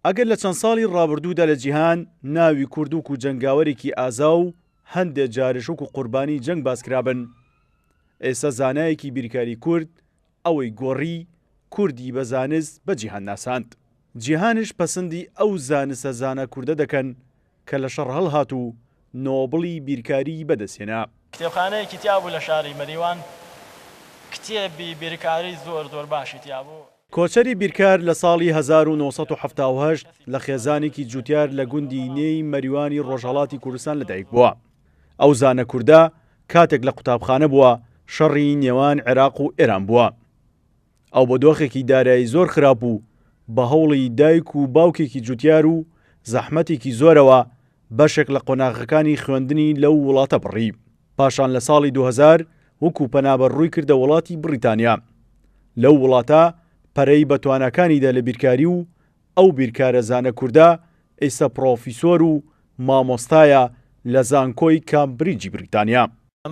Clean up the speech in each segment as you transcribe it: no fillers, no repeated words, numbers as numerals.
ئەگەر لە چەند ساڵی ڕابردوودا لە جیهان ناوی کورد وەکو جەنگاوەرێکی ئازا و هەندێ جاریش وەکو قوربانی جەنگ باسکرابن، ئێستا زانایەکی بیرکاری کورد ئەوەی گۆڕی، کوردی بە زانست بە جیهان ناساند. جیهانیش پەسندی ئەو زانستە زانا کوردە دەکەن کە لە شەڕ هەڵهات و نۆبڵی بیرکاریی بەدەستهێنا. کتێبخانەیەکی تیا بوو لە شاری مەریوان کتێبی بیرکاری زۆر زۆر باشی تیا بوو. کۆچەری بیرکار لە ساڵی 1978 لە خێزانێکی جوتیار لە گوندی نێی مەریوانی ڕۆژهەڵاتی کوردستان لەدایک بووە. ئەو زانە کوردە کاتێک لە قوتابخانە بووە شەڕی نێوان عێراق و ئێران بووە. ئەو بە دۆخێکی دارایی زۆر خراپ و بە هەوڵی دایک و باوکێکی جوتیار و زەحمەتێکی زۆرەوە بەشێک لە قۆناغەکانی خوێندنی لەو وڵاتە بڕی. پاشان لە ساڵی 2000 وەکو پەنابەر ڕووی کردە وڵاتی بڕیتانیا. لەو وڵاتە پەرەی بە تواناکانی دا لە بیرکاری و ئەو بیرکارە زانە کوردە ئیستا پڕۆفیسۆر و مامۆستایە لە زانکۆی کامبریجی بریتانیا.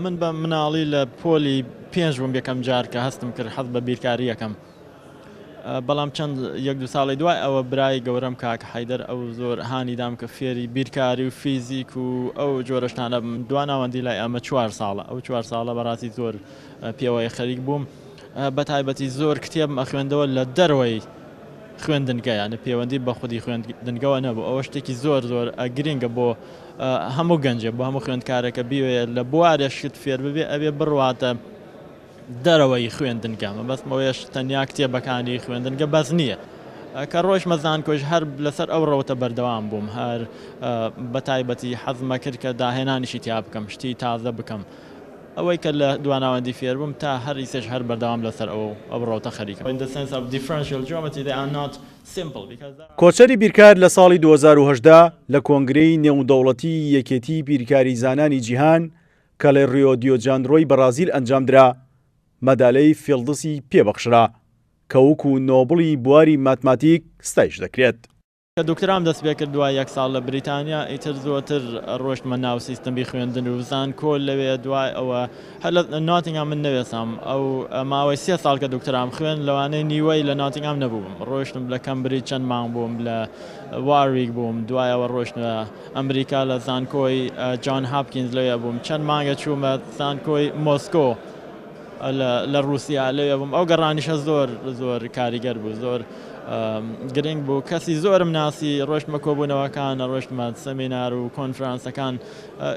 من بە مناڵی لە پۆلی پێنج بووم یەکەم جار کە هەستم کرد حەز بە بیرکاری ئەکەم بەڵام چەند یەک دوو ساڵی دوای ئەوە برای گەورەم کاک حەیدەر ئەو زۆر هانی دام کە فێری بیرکاری و فیزیک و ئەو جۆرە شتانە بم دوا ناوەندی لای ئەمە چوار ساڵە ئەو چوار ساڵە بەڕاستی زۆر پێوەی خەریک بووم بە تایبەتی زۆر کتێبم ئەخوێندەوە لە دەرەوەی خوێندنگە یانی پەیوەندی بە خودی خوێندنگەوە نەبوو ئەوە شتێکی زۆر زۆر گرنگە بۆ هەموو گەنجێ بۆ هەموو خوێندکارێکە بیوێ لە بوارێ شت فێر ببێ ئەبێ بڕواتە دەرەوەی خوێندنگە مەبەستمەوەیش تەنیا کتێبەکانی خوێندنگە بەس نییە کە ڕۆژمە زانکۆش هەر لەسەر ئەو ڕەوتە بەردەوام بووم هەر بە تایبەتی حەزمە کرد کە داهێنانیشی تیا بکەم شتی تازە بکەم ئەوەی کە لە دواناوەندی فێر بووم تا هەر ئیسەش هەر بەردەوام لەسەر ئەو ئەو ڕەوتە خەریکم. In the sense of differential geometry they are not simple because there are. کۆچەری بیرکار لە ساڵی 2018 لە کۆنگرەی نێودەوڵەتیی یەکێتیی بیرکاریزانانی جیهان کە لە ڕیۆ دیۆ جاندرۆی بەڕازیل ئەنجامدرا، مەدالەی فیڵدسی پێبەخشرا کە وەکو نۆبڵی بواری ماتماتیک ستایش دەکرێت. کە دوکترام دەست پێکرد دوای یەک ساڵ لە بریتانیا ئیتر زۆرتر ڕۆشتمە ناو سیستەمی خوێندن و زانکۆ لەوێ دوای ئەوە هەر لە نۆتینگهام من نەوێسام ئەو ماوەی سێ ساڵ کە دوکترام خوێند لەوانەیە نیوەی لە نۆتینگهام نەبووم ڕۆشتم لە کەمبریج چەند مانگ بووم لە وارویک بووم دوایەوە ڕۆشتمە ئەمریکا لە زانکۆی جۆن هاپکینز لەوێ بووم چەند مانگە چوومە زانکۆی مۆسکۆ لە ڕووسیا لەوێ بووم ئەو گەڕانیشە زۆر زۆر کاریگەر بوو زۆر گرنگ بوو کەسی زۆرم ناسی ڕۆشتمە کۆبوونەوەکان ڕۆشتمە سەمینار و کۆنفرانسەکان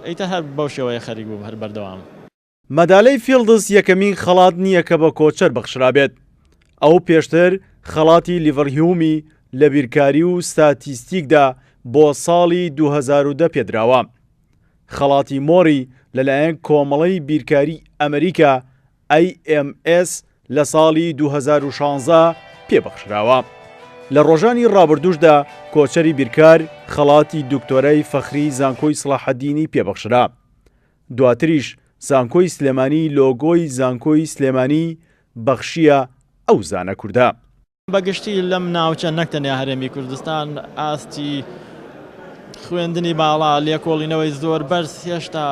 ئیتر هەر بەو شێوەیە خەریک بووم هەر بەردەوام. مەدالەی فیڵدز یەکەمین خەڵات نییە کە بە کۆچەر بەخشرابێت. ئەو پێشتر خەڵاتی لیڤەرهیومی لە بیرکاری و ستاتیستیکدا بۆ ساڵی 2010 پێدراوە. خەڵاتی مۆری لەلایەن کۆمەڵەی بیرکاری ئەمریکا، AMS، لە ساڵی 2016 پێبەخشراوە. لە ڕۆژانی ڕابردووشدا کۆچەری بیرکار خەڵاتی دکتۆرای فەخری زانکۆی سڵاحەدینی پێبەخشرا. دواتریش زانکۆی سلێمانی لۆگۆی زانکۆی سلێمانی بەخشییە ئەو زانا کوردە. بە گشتی لەم ناوچە نەک تەنیا هەرێمی کوردستان ئاستی خوێندنی باڵا لێکۆڵینەوەی زۆر بەرز هێشتا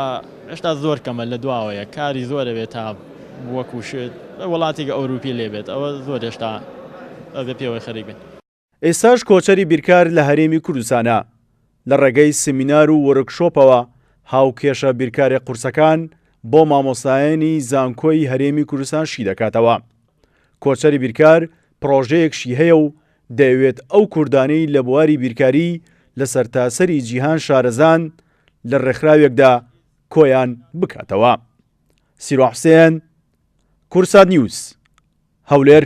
هێشتا زۆر کەمە لە دواوەیە کاری زۆر ئەوێت تا وەکو شت وڵاتێکی ئەوروپی لێ بێت ئەوە زۆر هێشتا ئەبێ پێوەی خەریک بین. ئێستاش کۆچەری بیرکار لە هەرێمی کوردستانە، لە ڕێگەی سمینار و وۆرکشۆپەوە هاوکێشە بیرکارێ قورسەکان بۆ مامۆستایانی زانکۆی هەرێمی کوردستان شیدەکاتەوە. کۆچەری بیرکار پڕۆژەیەکشی هەیە و دەیەوێت ئەو کوردانەی لە بواری بیرکاری لە سەرتاسەری جیهان شارەزان لە ڕێکخراوێکدا کۆیان بکاتەوە. سیروان حوسێن، کوردسات نیوز، هەولێر.